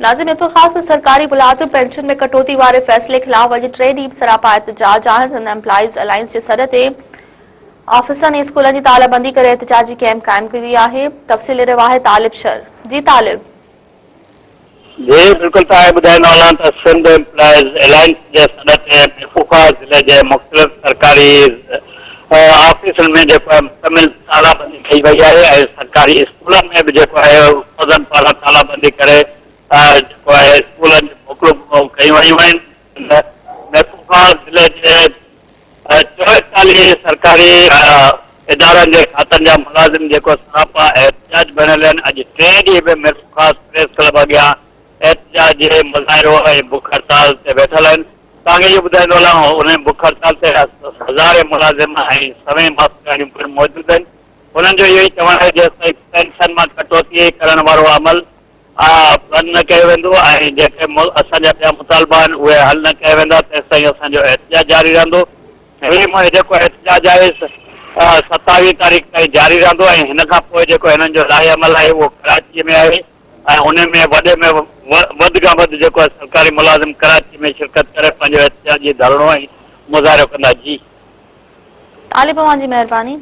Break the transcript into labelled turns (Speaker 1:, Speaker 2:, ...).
Speaker 1: ناظم ميرپورخاص ۾ سرڪاري ملازم پينشن ۾ ڪٽوتي واري فيصلي خلاف اڄ ٽئين ڏينهن به سراپا احتجاج آهن. سنڌ ايمپلائيز الائنس جي سڏ تي آفيسن ۽ اسڪولن جي تالا بندي ڪري احتجاجي ڪئمپ قائم ڪئي وئي آهي. تفصيلي رواهي طالب شر. جي طالب.
Speaker 2: جي بلڪل توهان کي ٻڌائيندو هلان ته سنڌ ايمپلائيز الائنس جي سڏ تي ميرپورخاص ضلعي جي مختلف سرڪاري آفيسن ۾ جيڪو آهي مڪمل تالا بندي ڪئي وئي آهي ۽ سرڪاري اسڪولن ۾ به جيڪو آهي استادن پاران تالا بندي ڪري جيڪو آهي اسڪولن جون موڪلون ڪيون ويون آهن. ميرپورخاص ضلعي جي 44 سرڪاري ادارن جي کاتن جا ملازم جيڪو سراپا احتجاج بڻيل آهن اڄ ٽئين ڏينهن به ميرپورخاص پريس ڪلب اڳيان احتجاجي مظاهرو ۽ بک هڙتال تي ويٺل آهن. توهان کي اهو ٻڌائيندو هلان انهي بک هڙتال تي هزارين ملازم ۽ سوين ماسترياڻيون پڻ موجود آهن. انهن جو اهو ئي چوڻ آهي جيستائين پينشن مان ڪٽوتي ڪرڻ وارو عمل بند نه ڪيو ويندو ۽ جيڪي اسان جا ٻيا مطالبا آهن اهي حل نه ڪيا ويندا تيستائين اسان جو احتجاج جاري رهندو. هي جيڪو احتجاج آهي 27 تاريخ تائين جاري رهندو ۽ هن کان پوء جيڪو هنن جو لائحه عمل آهي اهو ڪراچي ۾ آهي. ۽ ان ۾ وڏي ۾ وڌ کان وڌ جيڪو آهي سرڪاري ملازم ڪراچي ۾ شرڪت ڪري پنهنجو احتجاجي ڌرڻو ۽ مظاهرو ڪندا جي.
Speaker 1: طالب اوهان جي مهرباني.